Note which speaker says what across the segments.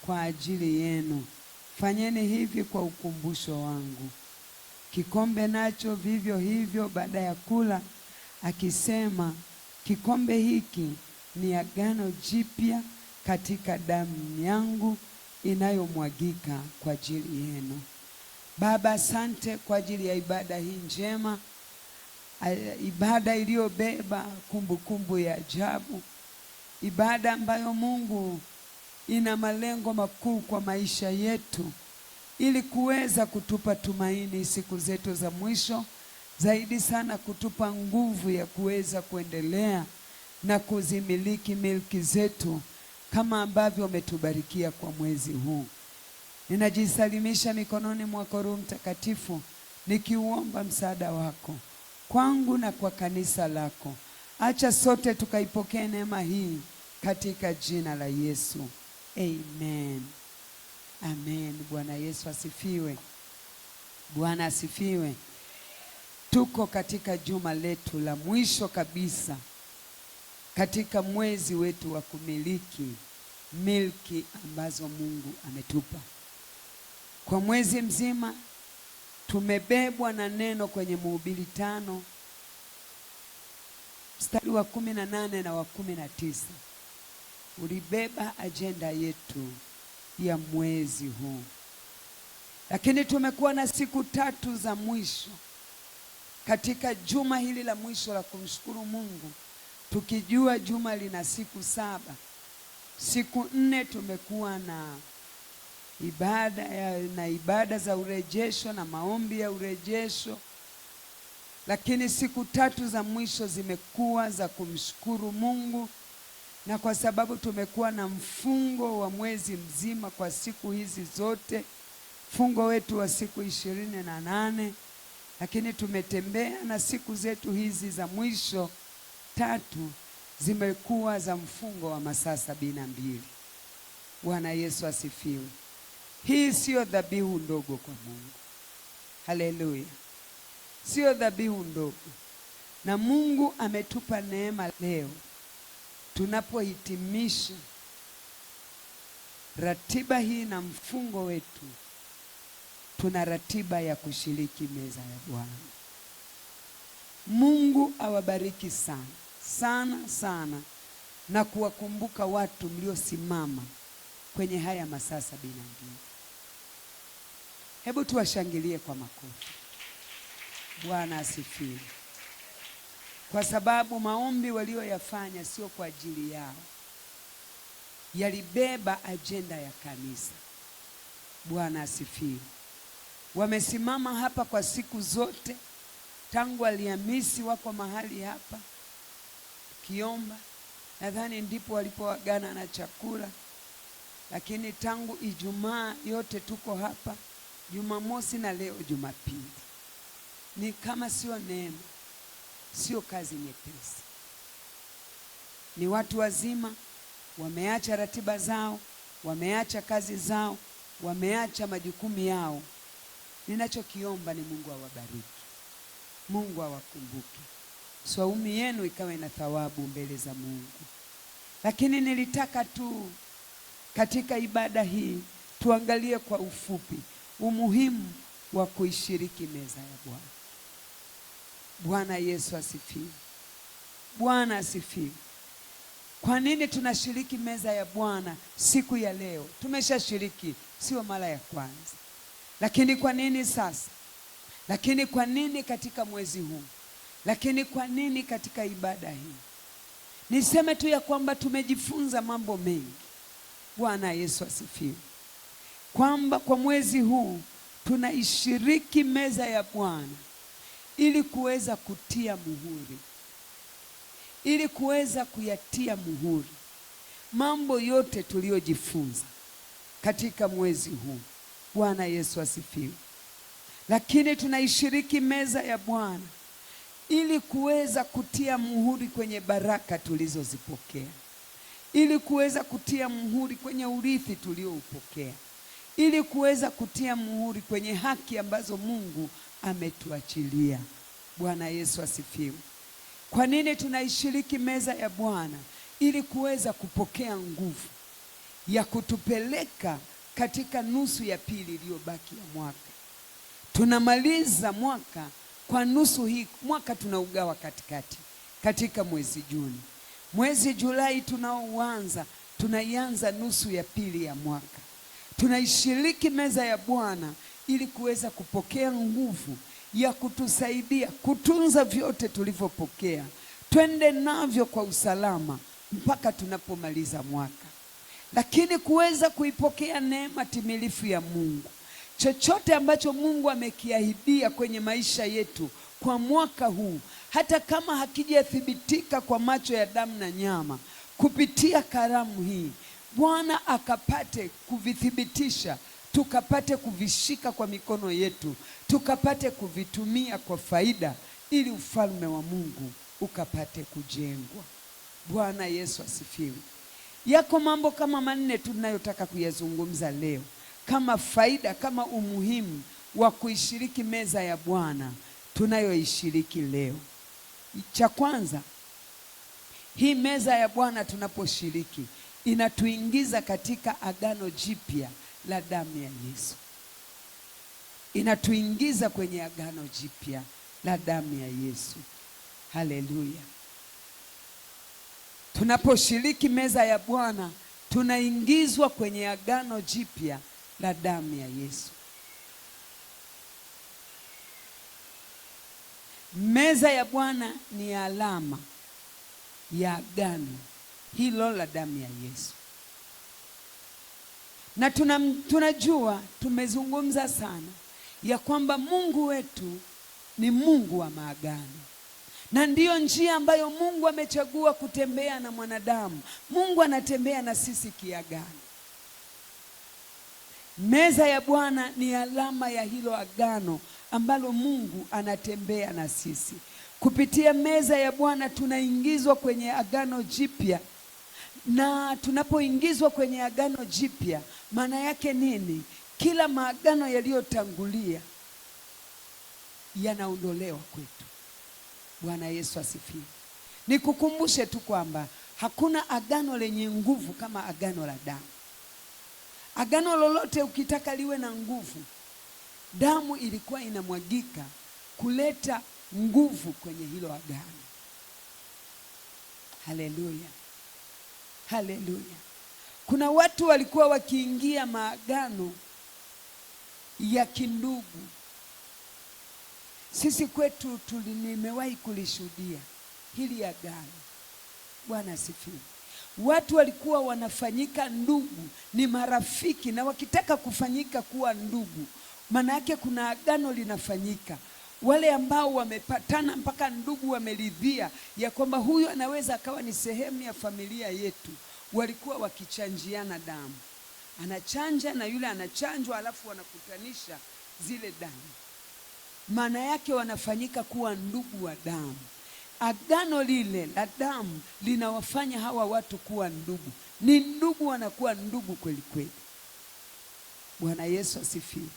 Speaker 1: kwa ajili yenu. Fanyeni hivi kwa ukumbusho wangu. Kikombe nacho vivyo hivyo baada ya kula, akisema, kikombe hiki ni agano jipya katika damu yangu inayomwagika kwa ajili yenu. Baba, asante kwa ajili ya ibada hii njema, ibada iliyobeba kumbukumbu ya ajabu, ibada ambayo Mungu ina malengo makuu kwa maisha yetu, ili kuweza kutupa tumaini siku zetu za mwisho, zaidi sana kutupa nguvu ya kuweza kuendelea na kuzimiliki milki zetu kama ambavyo umetubarikia kwa mwezi huu. Ninajisalimisha mikononi mwako Roho Mtakatifu, nikiuomba msaada wako kwangu na kwa kanisa lako. Acha sote tukaipokee neema hii katika jina la Yesu. Amen. Amen. Bwana Yesu asifiwe. Bwana asifiwe. Tuko katika juma letu la mwisho kabisa katika mwezi wetu wa kumiliki milki ambazo Mungu ametupa. Kwa mwezi mzima tumebebwa na neno kwenye Mhubiri 5 mstari wa 18 na wa 19. Ulibeba ajenda yetu ya mwezi huu. Lakini tumekuwa na siku 3 za mwisho katika juma hili la mwisho la kumshukuru Mungu, tukijua juma lina siku 7. Siku 4 tumekuwa na ibada za urejesho na maombi ya urejesho. Lakini siku 3 za mwisho zimekuwa za kumshukuru Mungu. Na kwa sababu tumekuwa na mfungo wa mwezi mzima kwa siku hizi zote, mfungo wetu wa siku 28, lakini tumetembea na siku zetu hizi za mwisho 3 zimekuwa za mfungo wa masaa 72. Bwana Yesu asifiwe. Hii sio dhabihu ndogo kwa Mungu. Haleluya. Sio dhabihu ndogo. Na Mungu ametupa neema leo tunapohitimisha ratiba hii na mfungo wetu, tuna ratiba ya kushiriki meza ya Bwana. Mungu awabariki sana, sana, sana, na kuwakumbuka watu mliosimama kwenye haya masaa 72. Hebu tuwashangilie kwa makofi. Bwana asifiwe. Kwa sababu maombi walioyafanya sio kwa ajili yao, yalibeba ajenda ya kanisa. Bwana asifiwe. Wamesimama hapa kwa siku zote tangu Alhamisi, wako mahali hapa tukiomba. Nadhani ndipo walipoagana na chakula. Lakini tangu Ijumaa yote tuko hapa, Jumamosi na leo Jumapili. Ni kama sio neema, sio kazi nyepesi. Ni watu wazima, wameacha ratiba zao, wameacha kazi zao, wameacha majukumu yao. Ninachokiomba ni Mungu awabariki, Mungu awakumbuke, swaumu yenu ikawe na thawabu mbele za Mungu. Lakini nilitaka tu katika ibada hii tuangalie kwa ufupi umuhimu wa kuishiriki meza ya Bwana. Bwana Yesu asifiwe. Bwana asifiwe. Kwa nini tunashiriki meza ya Bwana siku ya leo? Tumeshashiriki, sio mara ya kwanza. Lakini kwa nini sasa? Lakini kwa nini katika mwezi huu? Lakini kwa nini katika ibada hii? Niseme tu ya kwamba tumejifunza mambo mengi. Bwana Yesu asifiwe. Kwamba kwa mwezi huu tunaishiriki meza ya Bwana ili kuweza kutia muhuri, ili kuweza kuyatia muhuri mambo yote tuliyojifunza katika mwezi huu. Bwana Yesu asifiwe. Lakini tunaishiriki meza ya Bwana ili kuweza kutia muhuri kwenye baraka tulizozipokea, ili kuweza kutia muhuri kwenye urithi tulioupokea, ili kuweza kutia muhuri kwenye haki ambazo Mungu ametuachilia. Bwana Yesu asifiwe. Kwa nini tunaishiriki meza ya Bwana? Ili kuweza kupokea nguvu ya kutupeleka katika nusu ya pili iliyobaki ya mwaka. Tunamaliza mwaka kwa nusu hii, mwaka tunaugawa katikati katika mwezi Juni. Mwezi Julai tunaouanza, tunaianza nusu ya pili ya mwaka. Tunaishiriki meza ya Bwana ili kuweza kupokea nguvu ya kutusaidia kutunza vyote tulivyopokea, twende navyo kwa usalama mpaka tunapomaliza mwaka, lakini kuweza kuipokea neema timilifu ya Mungu. Chochote ambacho Mungu amekiahidia kwenye maisha yetu kwa mwaka huu, hata kama hakijathibitika kwa macho ya damu na nyama, kupitia karamu hii Bwana akapate kuvithibitisha, tukapate kuvishika kwa mikono yetu, tukapate kuvitumia kwa faida, ili ufalme wa Mungu ukapate kujengwa. Bwana Yesu asifiwe. Yako mambo kama manne tu tunayotaka kuyazungumza leo kama faida, kama umuhimu wa kuishiriki meza ya Bwana tunayoishiriki leo. Cha kwanza, hii meza ya Bwana tunaposhiriki inatuingiza katika agano jipya la damu ya Yesu. Inatuingiza kwenye agano jipya la damu ya Yesu. Haleluya! Tunaposhiriki meza ya Bwana tunaingizwa kwenye agano jipya la damu ya Yesu. Meza ya Bwana ni alama ya agano hilo la damu ya Yesu. Na tunajua tumezungumza sana ya kwamba Mungu wetu ni Mungu wa maagano, na ndiyo njia ambayo Mungu amechagua kutembea na mwanadamu. Mungu anatembea na sisi kiagano. Meza ya Bwana ni alama ya hilo agano ambalo Mungu anatembea na sisi. Kupitia meza ya Bwana tunaingizwa kwenye agano jipya, na tunapoingizwa kwenye agano jipya, maana yake nini? Kila maagano yaliyotangulia yanaondolewa kwetu. Bwana Yesu asifiwe. Nikukumbushe tu kwamba hakuna agano lenye nguvu kama agano la damu. Agano lolote ukitaka liwe na nguvu, damu ilikuwa inamwagika kuleta nguvu kwenye hilo agano. Haleluya, haleluya. Kuna watu walikuwa wakiingia maagano ya kindugu. Sisi kwetu nimewahi kulishuhudia hili agano. Bwana asifiwe. Watu walikuwa wanafanyika ndugu, ni marafiki, na wakitaka kufanyika kuwa ndugu, maana yake kuna agano linafanyika. Wale ambao wamepatana mpaka ndugu wameridhia ya kwamba huyu anaweza akawa ni sehemu ya familia yetu, walikuwa wakichanjiana damu, anachanja na yule anachanjwa, alafu wanakutanisha zile damu, maana yake wanafanyika kuwa ndugu wa damu. Agano lile la damu linawafanya hawa watu kuwa ndugu, ni ndugu, wanakuwa ndugu kweli kweli. Bwana Yesu asifiwe.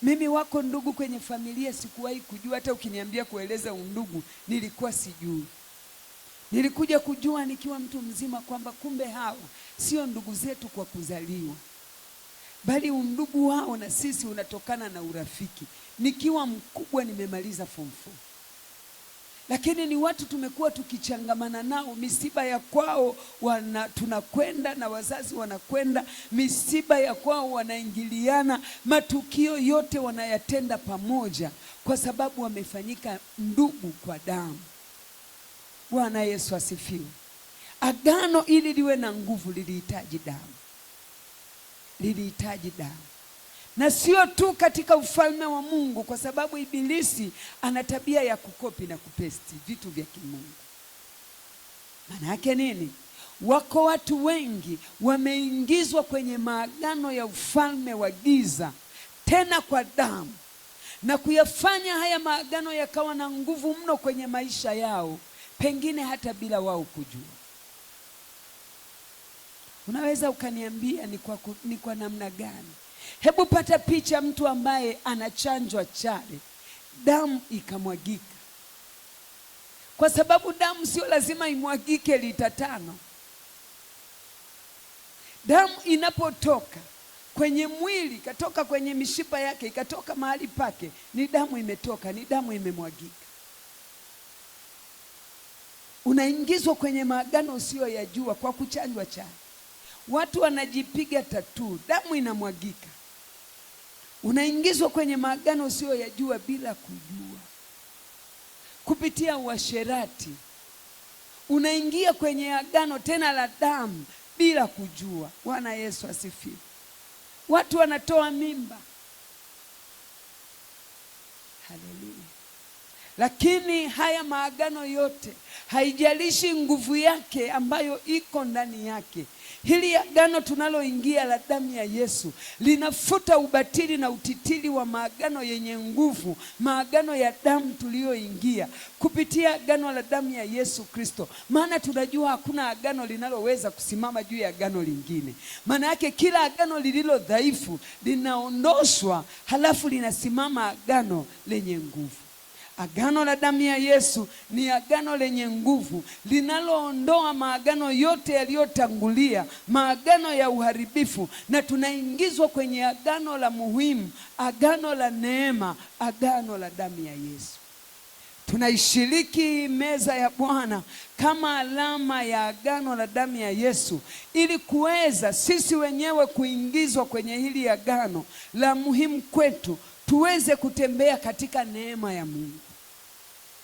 Speaker 1: Mimi wako ndugu kwenye familia sikuwahi kujua, hata ukiniambia kueleza undugu nilikuwa sijui. Nilikuja kujua nikiwa mtu mzima kwamba kumbe hawa sio ndugu zetu kwa kuzaliwa, bali undugu wao na sisi unatokana na urafiki. Nikiwa mkubwa nimemaliza form 4. Lakini ni watu tumekuwa tukichangamana nao, misiba ya kwao tunakwenda na wazazi wanakwenda, misiba ya kwao wanaingiliana, matukio yote wanayatenda pamoja, kwa sababu wamefanyika ndugu kwa damu. Bwana Yesu asifiwe. Agano ili liwe na nguvu lilihitaji damu, lilihitaji damu. Na sio tu katika ufalme wa Mungu, kwa sababu Ibilisi ana tabia ya kukopi na kupesti vitu vya kimungu. Maana yake nini? Wako watu wengi wameingizwa kwenye maagano ya ufalme wa giza, tena kwa damu, na kuyafanya haya maagano yakawa na nguvu mno kwenye maisha yao, pengine hata bila wao kujua. Unaweza ukaniambia ni kwa namna gani? Hebu pata picha mtu ambaye anachanjwa chale, damu ikamwagika. Kwa sababu damu sio lazima imwagike lita 5. Damu inapotoka kwenye mwili, ikatoka kwenye mishipa yake, ikatoka mahali pake, ni damu imetoka, ni damu imemwagika. Unaingizwa kwenye maagano usiyoyajua kwa kuchanjwa chai. Watu wanajipiga tatuu, damu inamwagika. Unaingizwa kwenye maagano usiyoyajua bila kujua. Kupitia uasherati unaingia kwenye agano tena la damu bila kujua. Bwana Yesu asifiwe. Watu wanatoa mimba. Haleluya. Lakini haya maagano yote, haijalishi nguvu yake ambayo iko ndani yake, hili agano tunaloingia la damu ya Yesu linafuta ubatili na utitili wa maagano yenye nguvu, maagano ya damu tuliyoingia kupitia agano la damu ya Yesu Kristo. Maana tunajua hakuna agano linaloweza kusimama juu ya agano lingine. Maana yake kila agano lililo dhaifu linaondoshwa, halafu linasimama agano lenye nguvu. Agano la damu ya Yesu ni agano lenye nguvu linaloondoa maagano yote yaliyotangulia, maagano ya uharibifu, na tunaingizwa kwenye agano la muhimu, agano la neema, agano la damu ya Yesu. Tunaishiriki meza ya Bwana kama alama ya agano la damu ya Yesu, ili kuweza sisi wenyewe kuingizwa kwenye hili agano la muhimu kwetu, tuweze kutembea katika neema ya Mungu.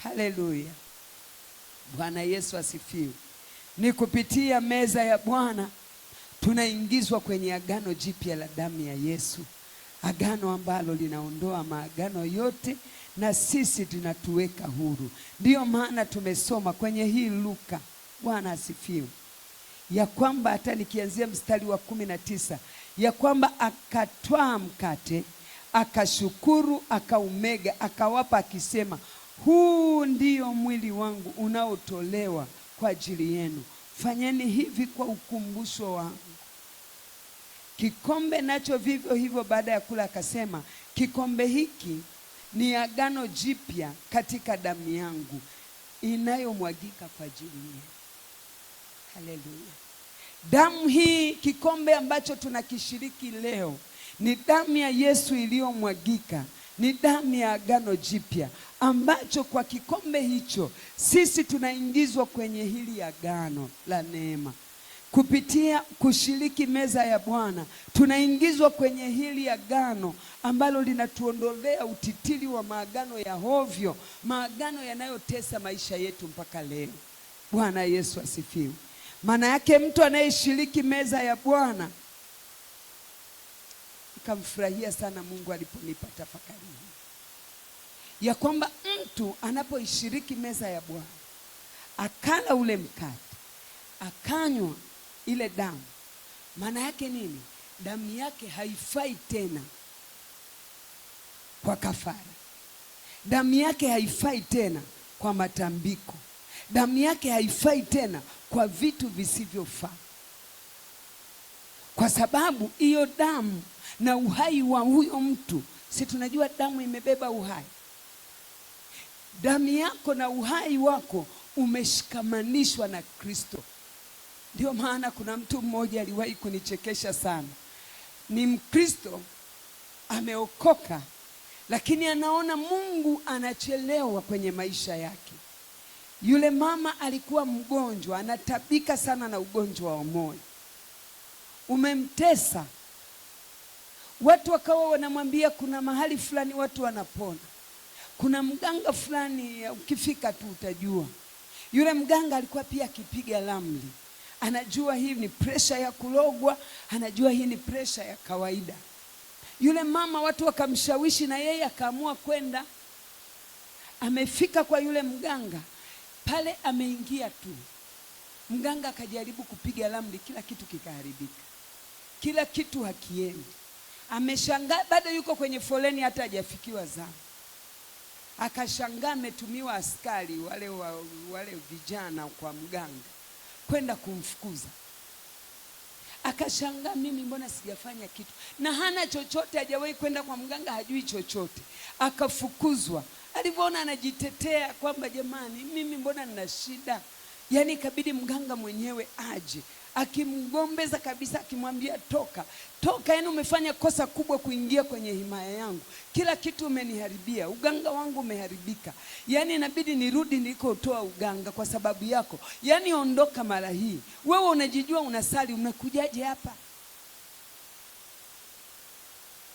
Speaker 1: Haleluya. Bwana Yesu asifiwe. Ni kupitia meza ya Bwana tunaingizwa kwenye agano jipya la damu ya Yesu, agano ambalo linaondoa maagano yote na sisi tunatuweka huru. Ndiyo maana tumesoma kwenye hii Luka, Bwana asifiwe, ya kwamba hata nikianzia mstari wa 19, ya kwamba akatwaa mkate, akashukuru, akaumega, akawapa akisema, huu ndiyo mwili wangu unaotolewa kwa ajili yenu, fanyeni hivi kwa ukumbusho wangu. Kikombe nacho vivyo hivyo baada ya kula akasema, kikombe hiki ni agano jipya katika damu yangu inayomwagika kwa ajili yenu. Haleluya. Damu hii, kikombe ambacho tunakishiriki leo, ni damu ya Yesu iliyomwagika, ni damu ya agano jipya, ambacho kwa kikombe hicho sisi tunaingizwa kwenye hili agano la neema. Kupitia kushiriki meza ya Bwana tunaingizwa kwenye hili agano ambalo linatuondolea utitili wa maagano ya hovyo, maagano yanayotesa maisha yetu mpaka leo. Bwana Yesu asifiwe. Maana yake mtu anayeshiriki meza ya Bwana, nikamfurahia sana Mungu aliponipa tafakari hii ya kwamba mtu anapoishiriki meza ya Bwana, akala ule mkate, akanywa ile damu, maana yake nini? Damu yake haifai tena kwa kafara, damu yake haifai tena kwa matambiko, damu yake haifai tena kwa vitu visivyofaa, kwa sababu hiyo damu na uhai wa huyo mtu, si tunajua damu imebeba uhai. Damu yako na uhai wako umeshikamanishwa na Kristo. Ndio maana kuna mtu mmoja aliwahi kunichekesha sana. Ni Mkristo, ameokoka, lakini anaona Mungu anachelewa kwenye maisha yake. Yule mama alikuwa mgonjwa, anatabika sana na ugonjwa wa moyo, umemtesa. Watu wakawa wanamwambia kuna mahali fulani watu wanapona, kuna mganga fulani, ukifika tu utajua. Yule mganga alikuwa pia akipiga ramli, anajua hii ni presha ya kulogwa, anajua hii ni presha ya kawaida. Yule mama watu wakamshawishi na yeye akaamua kwenda. Amefika kwa yule mganga pale, ameingia tu, mganga akajaribu kupiga ramli, kila kitu kikaharibika, kila kitu hakiendi. Ameshangaa, bado yuko kwenye foleni, hata hajafikiwa zamu. Akashangaa ametumiwa askari wale vijana kwa mganga kwenda kumfukuza. Akashangaa, mimi mbona sijafanya kitu? Na hana chochote, hajawahi kwenda kwa mganga, hajui chochote. Akafukuzwa. Alivyoona anajitetea kwamba jamani, mimi mbona nina shida, yaani ikabidi mganga mwenyewe aje akimgombeza kabisa, akimwambia toka toka, yaani umefanya kosa kubwa kuingia kwenye himaya yangu, kila kitu umeniharibia, uganga wangu umeharibika, yaani inabidi nirudi nilikotoa uganga kwa sababu yako, yaani ondoka mara hii. Wewe unajijua unasali, umekujaje hapa?